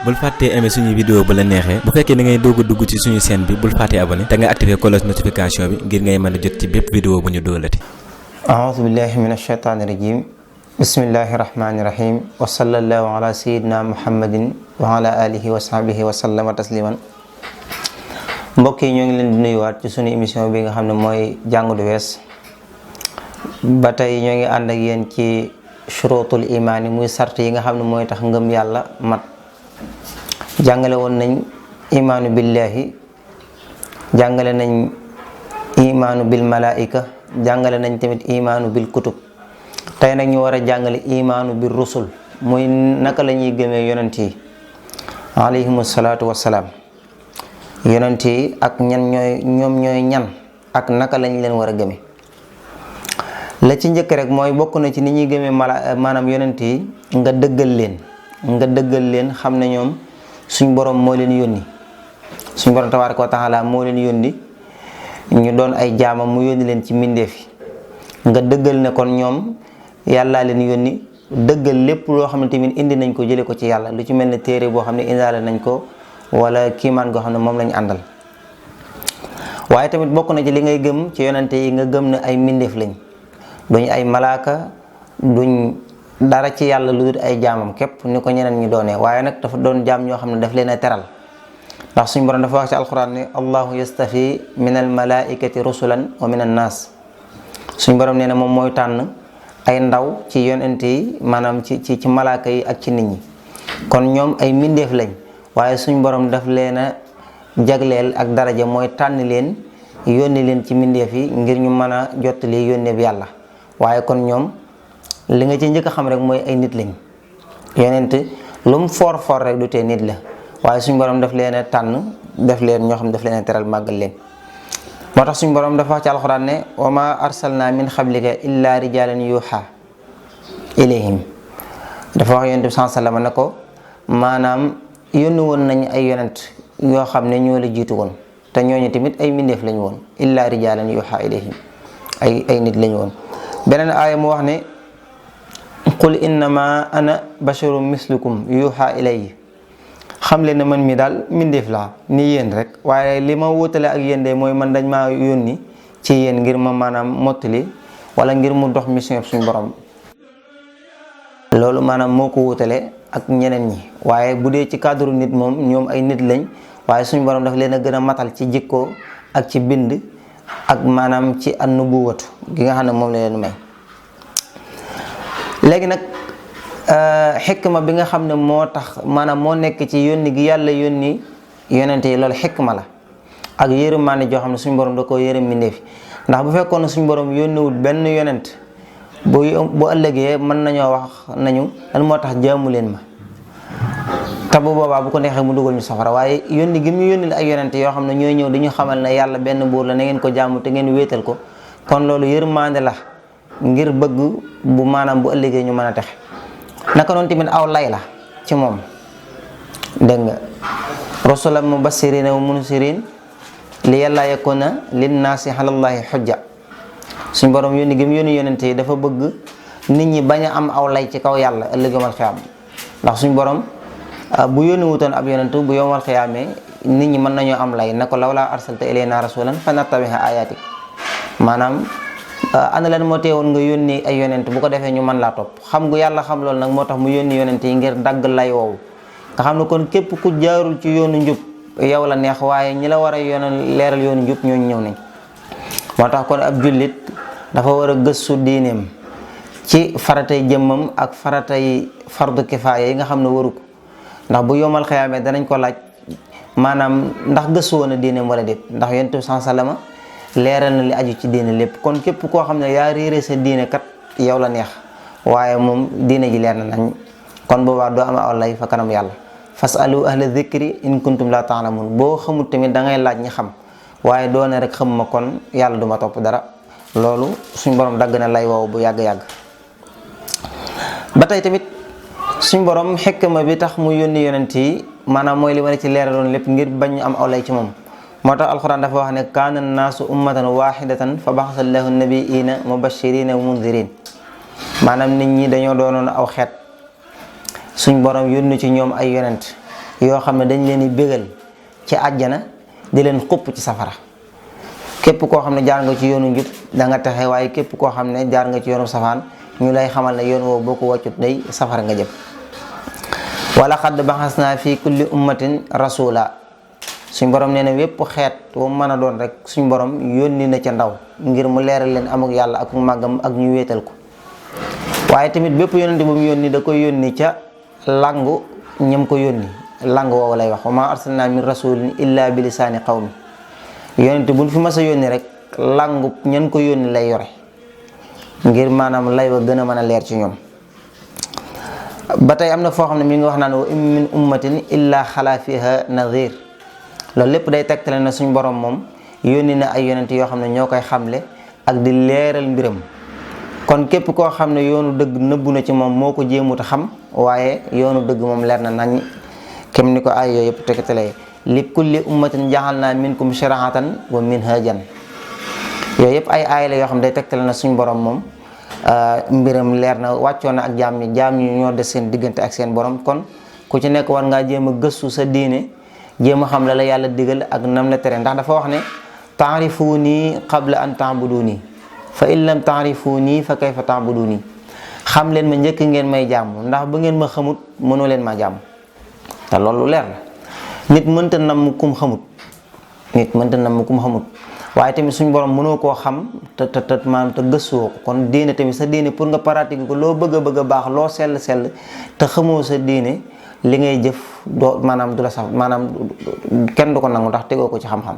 bul fàttee aimer suñu vidéo bu la neexee bu fekkee da ngay doog a dugg ci suñu chaîne bi bul fàttee abonné te nga activer cloche notification bi ngir ngay mën a jot ci bépp vidéo bu ñu dóolati. a'uuzu billahi minash shaytaani rajiim bismillahi rahmaani rahiim wa sallallahu ala sayyidina muhammadin wa ala alihi wa sahbihi wa sallama tasliman. mbokk yi ñoo ngi leen di nuyuwaat ci suñu émission bi nga xam ne mooy jàng du wees ba tey ñoo ngi ànd ak yéen ci shurutul imaan yi muy sart yi nga xam ne mooy tax ngëm yàlla mat. jàngale woon nañ imaanu billahi, jàngale nañ imaanu bil malaika, jàngale nañ tamit imaanu bil kutub. tey nag ñu war a jàngale imaanu bil rusul muy naka la ñuy gëmee yonent yi alayhimu salaatu wassalaam. yonent yi ak ñoom ñooy ñan ak naka lañ leen war a gëmee. la ci njëkk rek mooy bokk na ci ni ñuy gëmee maanaam yonent yi nga dëggal leen xam ne ñoom suñ borom moo leen yónni, suñ borom tabaaraka wa taala moo leen yónni ñu doon ay jaamam mu yónni leen ci mbindeef yi. nga dëggal ne kon ñoom yàllaa leen yónni, dëggal lépp loo xam ne tamit indi nañ ko jële ko ci yàlla, lu ci mel ne téere boo xam ne indaale nañ ko wala kiimaan goo xam ne moom lañ àndal. waaye tamit bokk na ci li ngay gëm ci yonente yi nga gëm ne ay mbindeef lañ, duñ ay malaaka, duñ dara ci yàlla lu dul ay jaamam képp ni ko ñeneen ñi doonee. waaye nag dafa doon jaam ñoo xam ne daf leen a teral, ndax suñ borom dafa wax ci alquran ne allahu yastafi min al malaikati rusulan wa min an naas. suñ borom nee na moom mooy tànn ay ndaw ci yonente yi maanaam ci malaaka yi ak ci nit ñi. kon ñoom ay mbindeef lañ, waaye suñ borom daf leen a jagleel ak daraja mooy tànn leen yónni leen ci mbindeef yi ngir ñu mën a jottali yónnee bi yàlla. waaye kon ñoom li nga ci njëkk a xam rek mooy ay nit lañ. yonent lu mu for rek du tee nit la, waaye suñ borom daf leen a tànn def leen ñoo xam ne daf leen a teral màggal leen. moo tax suñ borom dafa wax ci alxuraan ne wa ma arsalna min xablika illa rijalan yuha ilayhim. dafa wax yonent bi sallallahu ne ko maanaam yónni woon nañ ay yonent yoo xam ne ñoo la jiitu woon te ñooñu tamit ay mbindeef lañu woon, illa rijalan yuha ilayhim ay nit lañu woon. beneen aaya mu wax ne qul innama ana basharun mislukum yuha ilayya. xam leen ne man mi daal mbindeef laa ni yéen rek, waaye li ma wutale ak yéen de mooy man dañ maa yónni ci yéen ngir ma maanaam mottali wala ngir mu dox mission suñu borom. loolu maanaam moo ko wutale ak ñeneen ñi. waaye bu dee ci cadre nit moom ñoom ay nit lañ, waaye suñu borom daf leen a gën a matal ci jikko ak ci bind ak maanaam ci an-nubuwatu gi nga xam ne moom la leen may. léegi nag xikma bi nga xam ne moo tax maanaam moo nekk ci yónni gi yàlla yónni yonente yi, loolu xikma la ak yërëmaane joo xam ne suñu borom da koo yërëm mbindeef. ndax bu fekkoon ne suñu borom yónniwul benn yonent bu ëllëgee mën nañoo wax nañu lan moo tax jaamu leen ma, te bu boobaa bu ko neexee mu dugal ñu safara. waaye yónni gi mu yónni ay yonente yoo xam ne ñooy ñëw dañu xamal ne yàlla benn buur la, na ngeen ko jaamu te ngeen wéetal ko. kon loolu yërmande la ngir bëgg bu maanaam bu ëllëgee ñu mën a texe. naka noonu tamit aw lay la ci moom, dégg nga rasulan mubassirina wa munzirin li yàlla yakuna linnaasi alallahi xujja. suñ borom yónni gi mu yónni yonente yi dafa bëgg nit ñi bañ a am aw lay ci kaw yàlla ëllëg yawmal xiyaam. ndax suñ borom bu yónni wutoon ab yonentu bu yawmal xiyaamee nit ñi mën nañoo am lay ne ko lawlaa arsalta ilayna rasulan fa nattabi'a ayatik. maanaam ana lan moo teewoon nga yónni ay yonent bu ko defee ñu mën laa topp. xam nga yàlla xam loolu nag moo tax mu yónni yonent yi ngir dagg lay woowu. nga xam ne kon képp ku jaarul ci yoonu njub yow la neex, waaye ñi la war a leeral yoonu njub ñooñu ñëw nañ. moo tax kon ab jullit dafa war a gëstu diineem ci faratay jëmmam ak faratay fardu kifaaya yi nga xam ne waru ko. ndax bu yomal xiyaamee danañ ko laaj maanaam ndax gëstu woon na diineem wala déet, ndax yonent bi sallallahu leeral na li aju ci diine lépp. kon képp koo xam ne yaa réere sa diine kat yow la neex, waaye moom diine ji leer na nañ. kon boobaa doo am aw lay fa kanam yàlla. fasalu ahla dhikri in kuntum la ta'lamun. boo xamul tamit da ngay laaj ñi xam, waaye doo ne rek xamuma kon yàlla duma topp dara. loolu suñ borom dagg na lay woowu bu yàgg-yàgg. ba tey tamit suñ borom xikma bi tax mu yónni yonent yi maanaam mooy li ma ci leeraloon lépp ngir bañ ñu am aw lay ci moom. moo tax alquran dafa wax ne kaana naasu ummatan wahidatan fa baxasa lahu nabiyina mubashirina wa mundirin. maanaam nit ñi dañoo doonoon aw xeet, suñ borom yónni ci ñoom ay yonent yoo xam ne dañ leen di bégal ci àjjana di leen xupp ci safara. képp koo xam ne jaar nga ci yoonu njub da nga texe, waaye képp koo xam ne jaar nga ci yoonu safaan ñu lay xamal ne yoon woowu boo ko wàccut day safara nga jëm. wala xadd baxasnaa fi kulli ummatin rasula, suñ borom nee na wépp xeet woo mën a doon rek suñ borom yónni na ca ndaw ngir mu leeral leen amuk yàlla ak màggam ak ñu wéetal ko. waaye tamit bépp yónnante bu mu yónni da koy yónni ca langu ñam ko yónni, langu woowu lay wax wa ma arsalna min rasulin illa bi lisaani qawmi. yónnante buñ fi mas a yónni rek langu ñan ko yónni lay yore ngir maanaam lay wa gën a mën a leer ci ñoom. ba tey am na foo xam ne mi ngi wax naan wa in min ummatin illa xala fiha nadir, loolu lépp day tegtale na suñ borom moom yónni na ay yonent yoo xam ne ñoo koy xamle ak di leeral mbiram. kon képp koo xam ne yoonu dëgg nëbbu na ci moom moo ko jéemut a xam, waaye yoonu dëgg moom leer na nañ kem ni ko ay yooyu yëpp tegtalee li kulli ummatin ja'alna minkum shir'atan wa minhajan. yooyu yëpp ay aay la yoo xam ne day tegtale na suñ borom moom mbiram leer na, wàccoon na ak jaam ñi ñoo des seen diggante ak seen borom. kon ku ci nekk war ngaa jéem a gëstu sa diine, jéem a xam la yàlla digal ak nam la tere, ndax dafa wax ne ta'rifuni qabla an ta'buduni fa in lam ta'rifuni fa kayfa ta'buduni. xam leen ma njëkk ngeen may jàmm, ndax bu ngeen ma xamut mënoo leen ma jàmm. te loolu leer la, nit mënta nam kum xamut, nit mënta nam kum xamut. waaye tamit suñ borom mënoo koo xam te maanaam te gëstuwoo ko. kon diine tamit sa diine pour nga pratique ko loo bëgg a baax, loo sell te xamoo sa diine, li ngay jëf doo maanaam du la saf, maanaam kenn du ko nangu ndax tegoo ko ci xam-xam.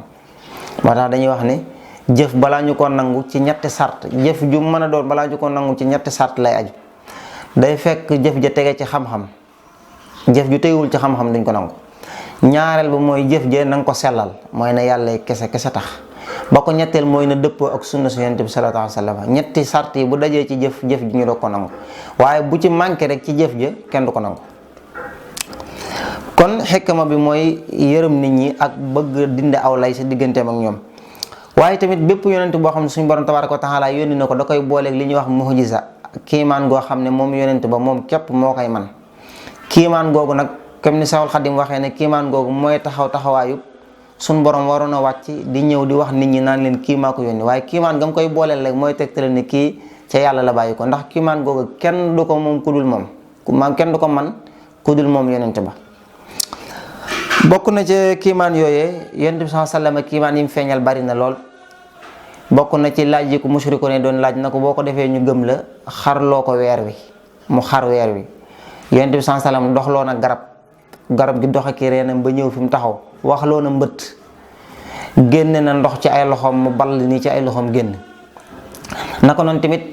moo tax dañuy wax ne jëf balaa ñu ko nangu ci ñetti sart, jëf ju mën a doon balaa ñu ko nangu ci ñetti sart lay aju. day fekk jëf ja tege ci xam-xam, jëf ju tegewul ci xam-xam duñ ko nangu. ñaareel ba mooy jëf ja na nga ko sellal, mooy na yàlla kese tax. ba ko ñetteel mooy na dëppoo ak sunna su Yonent bi sallallahu alayhi wa sallam. ñetti sart yi bu dajee ci jëf ji ñu doog ko nangu, waaye bu ci manqué rek ci jëf ja kenn du ko nangu. kon xikma bi mooy yërëm nit ñi ak bëgg dinde aw lay sa digganteem ak ñoom. waaye tamit bépp yonent boo xam ne suñu borom tabaaraka wa taala yónni na ko da koy booleeg li ñuy wax mu'jiza, kiimaan goo xam ne moom yonent ba moom képp moo koy man. kiimaan googu nag comme ni Seexul Xadim waxee ne kiimaan googu mooy taxawaayu suñu borom waroon a wàcc di ñëw di wax nit ñi naan leen kii maa ko yónni, waaye kiimaan gam koy booleel rek mooy tegtale ne kii ca yàlla la bàyyi ko, ndax kiimaan googu kenn du ko moom kudul moom, kenn du ko man kudul moom yonent ba. bokk na ci kiimaan yooyee yonent bi sallallahu alayhi wasallam kiimaan yi mu feeñal bari na lool. bokk na ci laaj yi ko mushriko ne doon laaj na ko boo ko defee ñu gëm la, xarloo ko weer wi, mu xar weer wi. yonent bi sallallahu alayhi wasallam doxloo na garab gi dox ak reenam ba ñëw fi mu taxaw, waxloo na mbëtt, génne na ndox ci ay loxoom mu ball nii ci ay loxoom génn. naka noonu tamit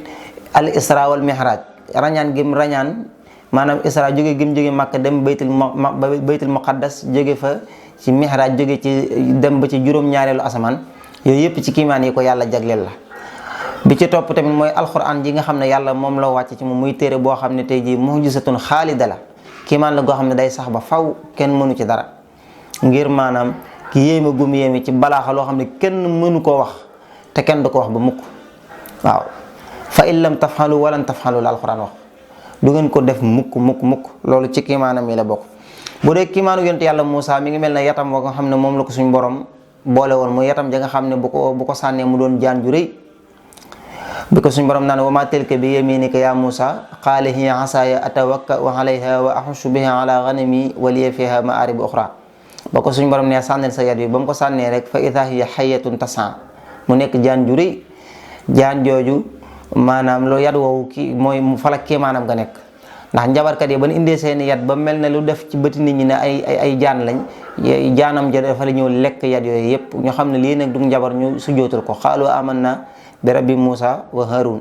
al isra wal mihraj, rañaan gim rañaan, maanaam isra jóge gim jóge Makka dem baytul muqaddas, jóge fa ci mihraj, jóge ci dem ba ci juróom-ñaareelu asamaan. yooyu yëpp ci kiimaan yi ko yàlla jagleel la. bi ci topp tamit mooy alxuraan ji nga xam ne yàlla moom la wàcc ci moom muy téere boo xam ne tey jii mu'jizatun xaalida la, kiimaan la goo xam ne day sax ba faw kenn mënu ci dara, ngir maanaam ki yéeme gum yéeme ci balaaxa loo xam ne kenn mënu koo wax te kenn du ko wax ba mukk. waaw fa in lam tafxalu walan tafxalu la alxuraan wax, du ngeen ko def mukk loolu ci kiimaanam yi la bokk. bu dee kiimaanu yonent yàlla Muusa mi ngi mel ne yatam boo nga xam ne moom la ko suñu borom boole woon, mu yatam ja nga xam ne bu ko sànnee mu doon jaan ju rëy. bi ko suñu borom naan wa ma tilka bi yaminika ya Muusa qaala hiya asaaya atawakka'u alayha wa ahussu biha ala ghanami wa liya fiha ma'aaribu ukhra. ba ko suñu borom ne sànneel sa yat bi ba mu ko sànnee rek fa idha hiya hayyatun tas'a, mu nekk jaan ju rëy. jaan jooju maanaam loo yat woowu ki mooy mu falak kéemaanam nga nekk, ndax njabarkat yi ba ñu indee seeni yat ba mel ne lu def ci bëti nit ñi ne ay jaan lañ, jaanam ja dafa la ñëw lekk yat yooyu yëpp ñu xam ne lii nag du njabar, ñu sujjootal ko. xaalu amanna bi rabbi Muusa wa Haarun,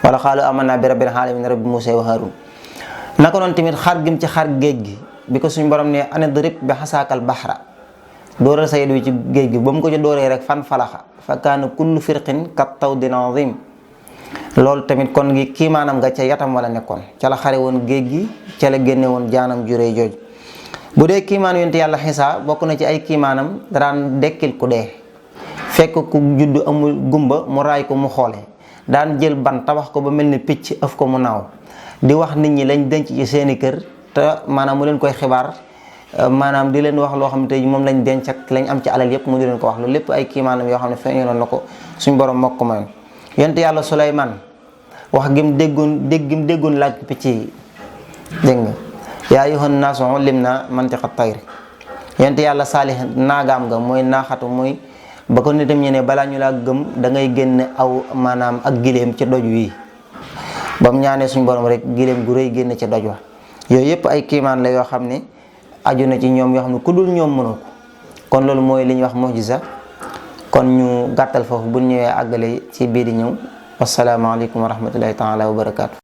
wala xaalu amanna bi rabbil aalamiin rabbi Muusa wa Haarun. naka noonu tamit xar gim ci xar géej gi bi ko suñu borom ne anidrib bi xasaakal baxra, dóoral sa yat wi ci géej gi ba mu ko ci dóoree rek fan falaxa fa kaana kullu firqin kat tawdin azim. loolu tamit kon gi kiimaanam nga ca yatam wala nekkoon, ca la xare woon géej gi, ca la génne woon jaanam juree jooju. bu dee kiimaan yonent yàlla Xiisa bokk na ci ay kiimaanam, daan dekkil ku dee, fekk ku judd amul gumba mu raay ko mu xoole, daan jël ban tabax ko ba mel ni picc ëf ko mu naaw, di wax nit ñi lañ denc ci seeni kër te maanaam mu leen koy xibaar maanaam di leen wax loo xam ne tey moom lañ denc ak lañ am ci alal yëpp mu di leen ko wax loolu lépp ay kiimaanam yoo xam ne feeñaloon na ko suñ borom moo ko mayoon. yonent yàlla Suleymaan wax gim déggoon laaj picc yi dégg nga yaa ayyuhan naasu ullimnaa mantiqa tayr. yonent yàlla Saalih naagaam nga mooy naaxatu mooy ba ko nitam ñu ne balaa ñu laa gëm da ngay génn aw maanaam ak gileem ci doj wi ba mu ñaanee suñu borom rek gileem gu rëy génn ci doj wa yooyu yëpp ay kiimaan la yoo xam ne aju na ci ñoom yoo xam ne ku dul ñoom mënoo ko kon loolu mooy li ñuy wax mu'jiza kon ñu gàttal foofu bu ñëwee àggale ci biir di ñëw wasalaamaaleykum wa rahmatullahi taala wa barakaatu.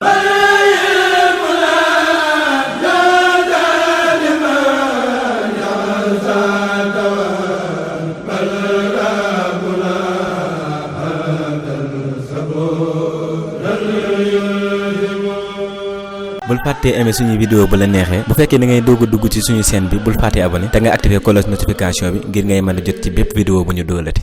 bul fàttee aimer suñuy vidéo bu la neexee bu fekkee da ngay doog a dugg ci suñu chaîne bi bul fàttee abonné te nga activer cloche notification bi ngir ngay mën a jot ci bépp vidéo bu ñu dóolati